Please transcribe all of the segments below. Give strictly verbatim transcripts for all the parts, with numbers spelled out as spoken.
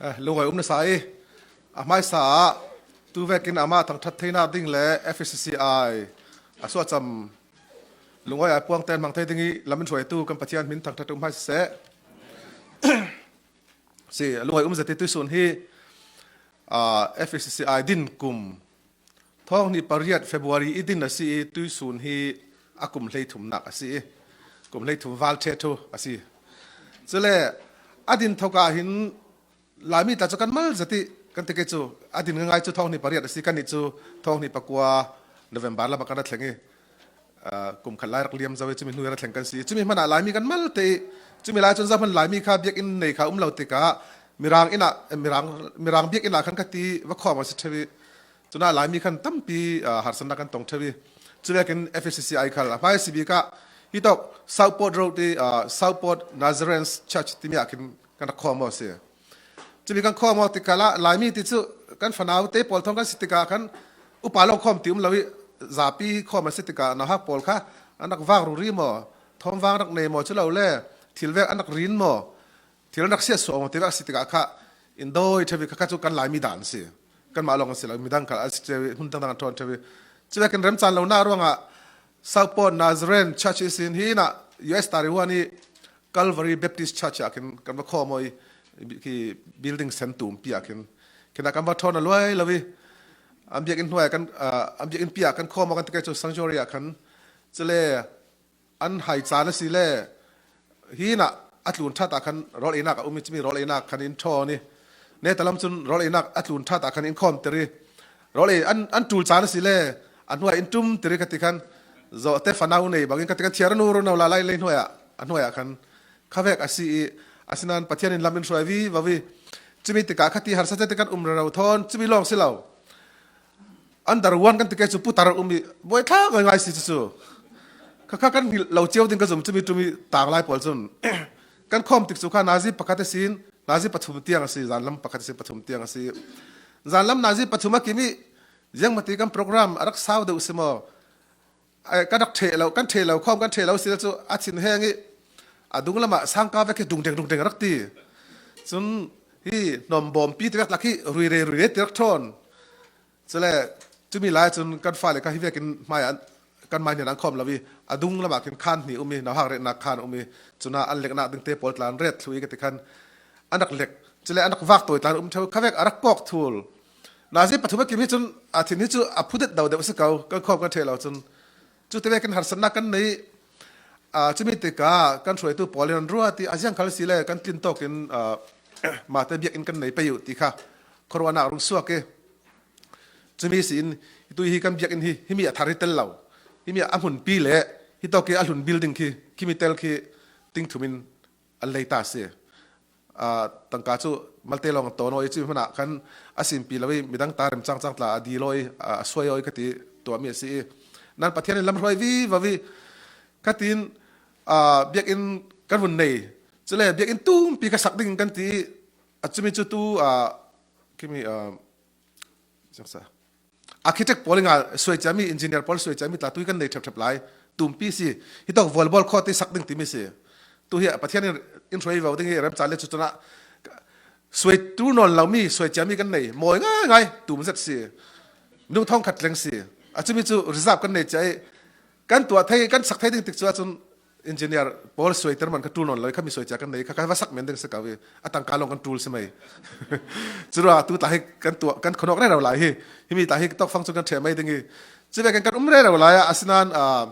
Eh, lungawi um nasa i, a hmaisa ah tu vekin ama thangthat theina ding le F S C I a suahcam lungawi a puangten hmang thei ding i lamin hruaitu kan Pathian min thangthat um hai seh. Si, lungawi um zati tuisun hi, ah, F S C I din kum thawng hnih pariat February i din a si i tuisun hi a kum hleithumnak a si i kum hleithum val ṭhe thu a si. Cule a din thawkah hin Laimi tla cu kan mal zat i kan ti kei cu a din ngaingai cu thawng hnih pariat a si, kannih cu thawng hnih pakua November lamah kan ra thleng i, ah, kum khat lai rak liam zo i cumi hnu i ra thleng kan si. Cumi hmanah Laimi kan mal te i cumi lai cun zohman Laimi kha biakinn nei kha um lo tikah Mirang inn ah, Mirang, Mirang biakinn ah khan ka ti va khawm a si ṭheu i cunah Laimi khan tampi, ah, harsatnak kan tong ṭheu i cuvekin F S C I khal a hmai a si bik ah hitawk Southport Road i, ah, Southport Nazarene Church timi ah khin kan rak khawm aw a si. Cumi kan khawm aw tikah lah Laimi ti cu kan fanau te pawl thawng kan si tikah khan upa lawng khawm ti um lo i zapi khawm an si tikah nauhak pawl kha an rak vak ruri maw, thawmvang rak nei maw, cu lo le thil vek an rak rin maw, thil an rak siatsuah maw, ti vek a si tikah kha in dawi ṭheu i kha, kha cu kan Laimi dan si. Kanmah lawng an si lo, midang khal an si ṭheu i, hmun dangdang an ṭhawn ṭheu i. Cuvekin remcaan lonak ruangah Southport Nazarene Church ihsin hi inah U S Taiwan i Calvary Baptist Church ah khin kan va khawm aw i, khi building sen tumpi ah khin, khinah kan va ṭhawn a luai lo i, an biakinn hnuai ah kan, ah, an biakinn pi ah kan khawm aw kan ti kei cu sanctuary ah khan, cule an hai caan a si le, hi inah a tlun ṭhat ah khan rawl einak a um i cumi rawl einak khan in ṭhawn i, neta lam cun rawl einak a tlun ṭhat ah khan in khawmter i, rawl ei an, an ṭul caan a si le a hnuai in ṭumter i ka ti khan zawhte fanau nei bangin ka ti khan thiar a nu ro no la lai lei hnuai ah, a hnuai ah khan kha vek a si i, asinain Pathian in lam in hruai vivo i, cumi tikah kha ti harsa te kan um rero thawn, cumi lawng si lo. Underground kan ti kei cu putar um i buaithlak ngaingai si cu cu. Kha kha kan hngilh lo cio ding ka zum cumi ṭum i tanglai pawl cun. Kan khawm tik cu kha nazi pakhat a si in, nazi pathum tiang a si, zanlam pakhat a si, pathum tiang a si. Zanlam nazi pathum a kim i ziangmati kan program a rak sau deuh si maw? Ai, kan rak ṭheh lo, kan ṭheh lo, khawm kan ṭheh lo si le cu a thinheng i a dung lamah sangka vek hi dungdeng dungdeng a rak ti. Cun hi hnawmbawmpi ti vek tlak hi ruire ruire ti rak ṭhawn. Cule cumi lai cun kan fale kha hi vekin hmai ah kan mai hnen an khawm lo i a dung lamah khin khan hnih um i nauhak retnak khan um i cunah an leknak dingte pawl tla an ret thluh i ka ti khan an rak lek. Cule an rak vak tawi tla an um ṭheu, kha vek a rak kawk thul. Nazi pathum a kim hi cun a thin hi cu a phudet do deuh a si ko, kan khawm kan ṭheh lo cun. Cute vekin harsatnak kan nei i, aa, cumi tikah kan hruaitu pawl in an ruat i a ziang khal si le kan tlin tawkin, aa, mahte biakinn kan nei pei uh ti kha khuaruahnak rung suak i. Cumi si in, hi tu hi kan biakinn hi, himi a thar hi tel lo. Himi a hmunpi le hitawk i a hlun building khi, khimi tel khi ting thum in an lei ta si. Aa, tangka cu malte lawng an tawn aw i, cumi hmanah khan a simpi lo i, midang ta remcang cang tla a dil aw i, aa, a suai aw i ka ti tuahmi a si i. Nan Pathian in lam hruai vivo i, ka tiin, aa, biakinn kan vun nei. Cule biakinn tumpi kha sak ding kan ti i, a cumi cu tu, aa, khimi, aa, Siangsa. Architect pawl in a suai ciami, engineer pawl suai ciami tla tui kan nei ṭhepṭhep lai. Tumpi si. Hitawk volleyball court i sak ding timi si. Tu hi a Pathian in, in hruai vo ding hi remcaan le cu cunah suai tu nawn lomi, suai ciami kan nei. Mawi ngaingai, tum zet si. Minung thawngkhat tling si. A cumi cu reserve kan nei cia i kan tuah thei, kan sak thei ding tik cu ahcun engineer pawl suaiter man kha ṭul nawn lo i, khami suai cia kan nei, kha, kha va sak men ding si ko i, a tangka lawng kan ṭul si mai. Curuah tu tla hi kan tuah, kan khonawk rero lai hi, himi tla hi tawkfang cun kan ṭheh mai ding i, cuvekin kan um rero lai ah, asinain, aa,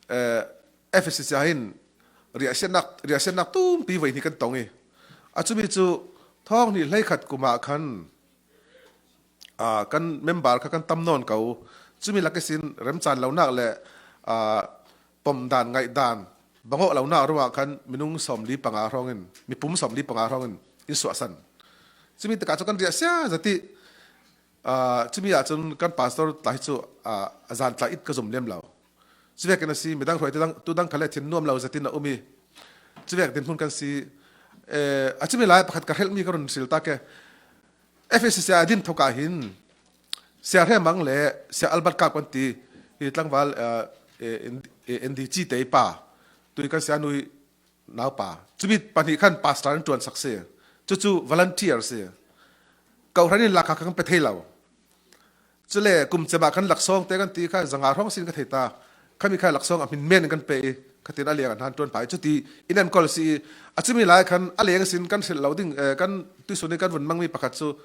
eh, F S C C I hin riahsiatnak, riahsiatnak tumpi voi hnih kan tong i, a cumi cu thawng hnih hleikhat kum ah khan, aa, kan member kha kan tam nawn ko. Cumi lak ihsin remcaan lonak le, aa, pom dan, ngaih dan, bangawh lonak ruangah khan minung sawmli panga hrawngin, mipum sawmli panga hrawngin in suahsan. Cumi tikah cu kan riahsia zat i, aa, cumi ahcun kan pastor tla hi cu, aa, a zan tla it ka zum lem lo. Cuvekin a si, midang hruai tu dang, tu dang khal le thin nuam lo zat in a um i, cuvek dinhmun kan si. Eh, a cumi lai pakhat ka hrilhmi ka run hril ta ke. F S C C I a din thawkah hin Sia Hre Mang le Sia Albert Kap kan ti hi tlangval, eh, eh, N-, eh, N D C te i pa, tui kan Sia Nui naupa, cumi pahnih khan pastor an ṭuansak si. Cucu volunteer si. Kohhran in lakah kan pe thei lo. Cule kum cemah kan laksawng te kan ti kha, zanga hrawng sin ka thei ta. Khami kha laksawng a hmin men kan pe i, khatin a leng a hnan ṭuan pha i, cuti in an kawl si i, a cumi lai khan a leng sin kan hrilh lo ding, eh, kan tuisun i kan vun mangmi pakhat cu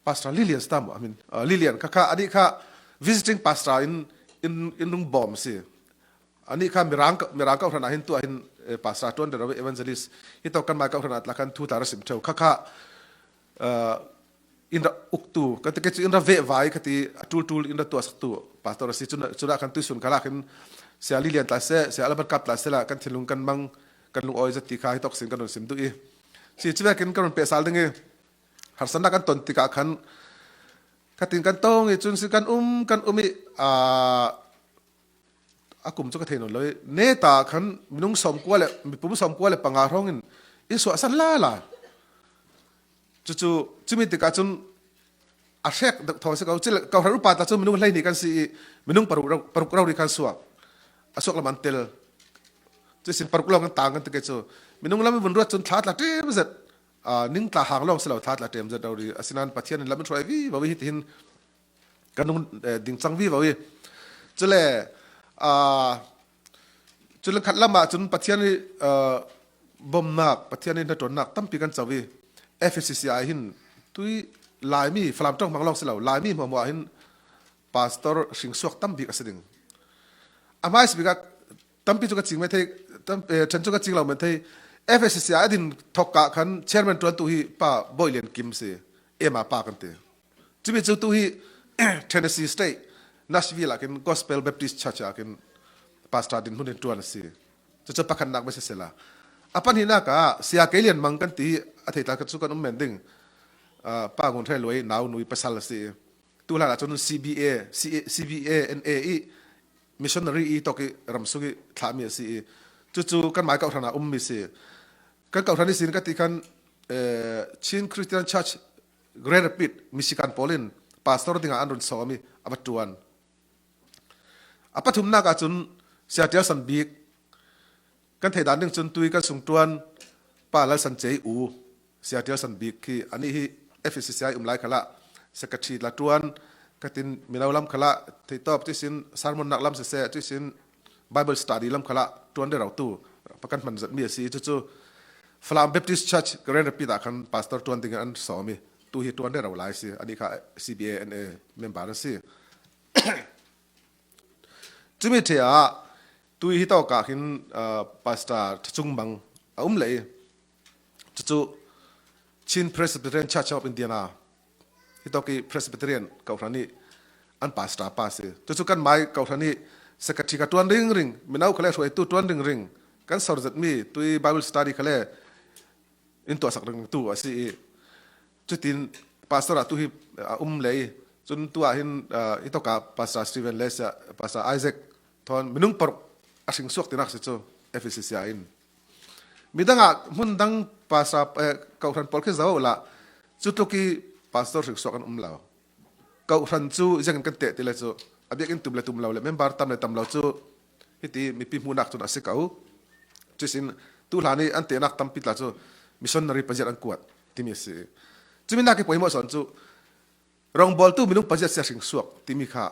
Pastor Lilian si ta maw, a min, ah, Lilian kha kha, a nih kha visiting pastor in, in, in rung bawm si. A nih kha Mirang, Mirang kohhran ah hin tu ah hin, eh, pastor ṭuan rero, evangelist. Hitawk kan mai kohhran ah tla khan thu tla ra sim ṭheu. Kha kha, ah, in ra uktu, kan ti kei cu in ra vehvai kha ti, a ṭulṭul in ra tuahsaktu pastor a si. Cun, cunah khan tuisun khalah khin Sia Lilian tla seh, Sia Albert Kap tla seh lah kan thinlung kan mang, kan lungawi zet ti kha hitawk sin kan run sim duh i. Si, cuvekin kan run pehsal ding i, harsatnak kan ton tikah khan khatin kan tong i, cun si kan um, kan um i, aa, a kum cu ka thei nawn lo i, neta khan minung sawmkua le, mipum sawmkua le panga hrawngin in suahsan lala. Cucu, cumi tikah cun a hrek deuh thaw si ko. Cule kohhran upa tla cu minung hleihnih kan si i, minung paruk rau-, paruk rori khan suak. A suak lam an tel. Cuisin paruk lawng kan tang kan ti kei cu. Minung lam in vun ruat cun thla tla ṭem zet. Aa, ning tla hang lawng si lo, thla tla ṭem zet rori. Asinain Pathian in lam in hruai vivo i, hitihin kan nung, eh, ding cang vivo i. Cule, aa, cule khat lamah cun Pathian i, aa, bomnak, Pathian i hnaṭuannak tampi kan co i. F S C C I hin tui Laimi, Falam ṭawng hmang lawng si lo, Laimi hmuahhmuah hin pastor hringsuak tam bik a si ding. A hmaisabik ah tampi cu ka cing men thei, tam, eh, ṭhen cu ka cing lo men thei. F S C C I a din thawk ah khan chairman ṭuantu hi Pa Bawi Lian Kim si, Emma pa kan ti. Cumi cu tu hi Tennessee State, Nashville ah khin Gospel Baptist Church ah khin pastor dinhmun in ṭuan a si. Cucu pakhatnak bia sisela, a pahnihnak ah Sia Kei Lian Mang kan ti, a theitla cu kan um men ding. Ah, Pa Ngun Hre Luai nau nui pasal a si. Tu hlanah cun C B A, C A, C B A N A i missionary i tawk i ram sung i thlahmi a si i, cucu kan mai kohhran ah ummi si. Kan kohhran ihsin ka ti khan, eh, Chin Christian Church Grand Rapids, Michigan pawl in pastor dingah an run sawm i a va ṭuan. A pathumnak ah cun Sia Tial San Bik, kan theih dan ding cun tui kan sungṭuan Pa Lal San Cei U, Sia Tial San Bik khi anih hi F S C C I um lai khalah secretary tla ṭuan, khatin mino lam khalah theihtawp, cuihsin sermonnak lam siseh, cuihsin Bible study lam khalah ṭuan rero tu pa kan hman zetmi a si. Cucu Falam Baptist Church Grand Rapids ah khan pastor ṭuan dingin an sawm i, tu hi ṭuan rero lai a si. Anih kha C B A N A member a si. Cumi ṭhe ah tui hitawk ah khin, aa, Pastor Ṭha Cung Mang a um leh i, cucu Chin Presbyterian Church of Indiana hitawk i Presbyterian kohhran i an pastor pa si. Cucu kan mai kohhran i secretary kha ṭuan ringring, mino kha le hruaitu ṭuan ringring, kan sor zetmi tui Bible study kha le in tuahsak ringtu a si i, cutin pastor ah tu hi a um leh i, cun tu ah hin, ah, hitawk ah Pastor Stephen le Sia, Pastor Isaac thawn minung paruk a hringsuak tinak si cu F S C C I in. Midang ah hmun dang pastor, eh, kohhran pawl khi zoh uhla, cutluk i pastor hringsuak an um lo. Kohhran cu ziangin kan teh ti le cu a biakinn tum le tum lo le member tam le tam lo cu hiti mipi hmuhnak cun a si ko. Cuihsin tu hlan i an tehnak tampi tla cu missionary paziat an kuat timi a si. Cumi nak i poimawh sawn cu rawngbawltu minung paziat sia hringsuak timi kha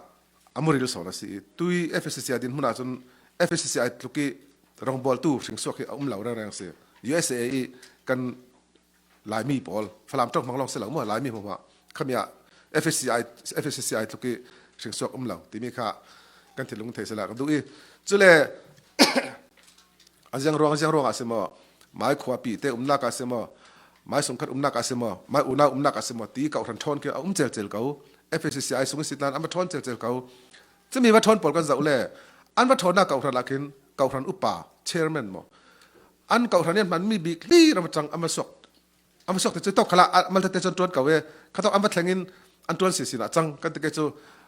a muril sawn a si i, tui F S C C I dinhmun ah cun F S C C I tluk i rawngbawltu hringsuak hi a um lo rengreng a si. U S A i kan Laimi pawl, Falam ṭawng hmang lawng si lo maw, Laimi hmuahhmuah khami ah F S C I, F S C I tluk i hringsuak um lo timi kha kan thinlung thei sila ka duh i, cule a ziang ruang, a ziang ruang ah si maw, mai khuapi te umnak ah si maw, mai sungkhat umnak ah si maw, mai unau umnak ah si maw, ti kohhran ṭhawn khi a um celcel ko. F S C I sung i si tlan an va ṭhawn celcel ko. Cumi va ṭhawn pawl kan zoh le, an va ṭhawnnak kohhran ah khin kohhran upa, chairman maw, an kohhran i an hmanmi bik hlir an va ṭang, an va suak, an va suak ti cu hitawk khalah a malte te cun ṭuan ko e, khatawk an va thleng in an ṭuan sinsin ah cang kan ti kei cu,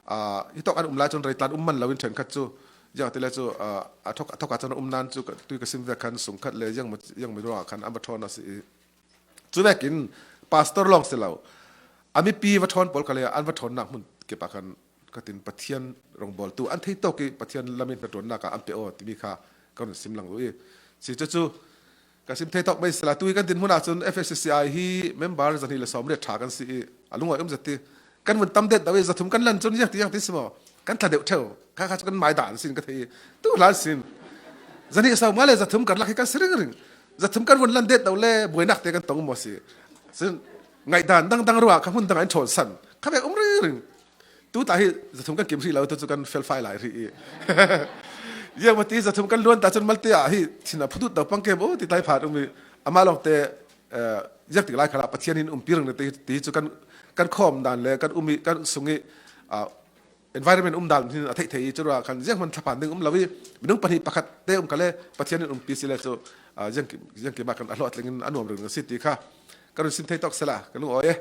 aa, hitawk an um lai cun rei tlan um man lo in ṭhenkhat cu ziang ti le cu, aa, a thawk, a thawk ah cun a um nan cu ka, tui ka sim vek khan sungkhat le ziang, ziang mi ruangah khan an va ṭhawn a si i, cuvekin pastor lawng si lo, a mipi va ṭhawn pawl kha le an va ṭhawnnak hmun kip ah khan khatin Pathian rawngbawltu an theitawk i Pathian lam i hnaṭuannak ah an pe aw timi kha kan run sim lang uh i, si cucu Ka sim thei tawk mai sela, tui kan din hmunah cun F S C C I hi member zahnih le sawmriat ṭha kan si i, a lungawi um zet ti. Kan vun tam det deuh i, zathum kan lan cun ziang ti, ziang ti si maw? Kan thla deuh ṭheu. Kha, kha cu kan mai dan sin ka thei i, tu hlan sin. Zahnih sawmnga le zathum karlak hi kan si ringring. Zathum kan vun lan det deuh le buainak te kan tong maw si. Cun ngaihdan dangdang ruah kha hmun dangah in ṭhawnsan. Kha vek um ringring. Tu ta hi zathum kan kim hrih lo, tu cu kan felfai lai hrih i. Ziangmati zathum kan luan ta cun malte ah hi thin a phutut deuh pang kem u ti tai phan um i. Amah lawngte, eh, ziangtik lai khalah Pathian in umpi ring ti, ti cu kan, kan khawm dan le kan um i, kan sung i, ah, environment um dan hin a theih thei i, cu ruah khan zianghman thlaphan ding um lo i, minung pahnih pakhat te um kha le Pathian in umpi si le cu, ah, ziangkim, ziangkim ah kan a hlawhtling in a nuam ring a si ti kha kan run sim thei tawk sela, kan lungawi e.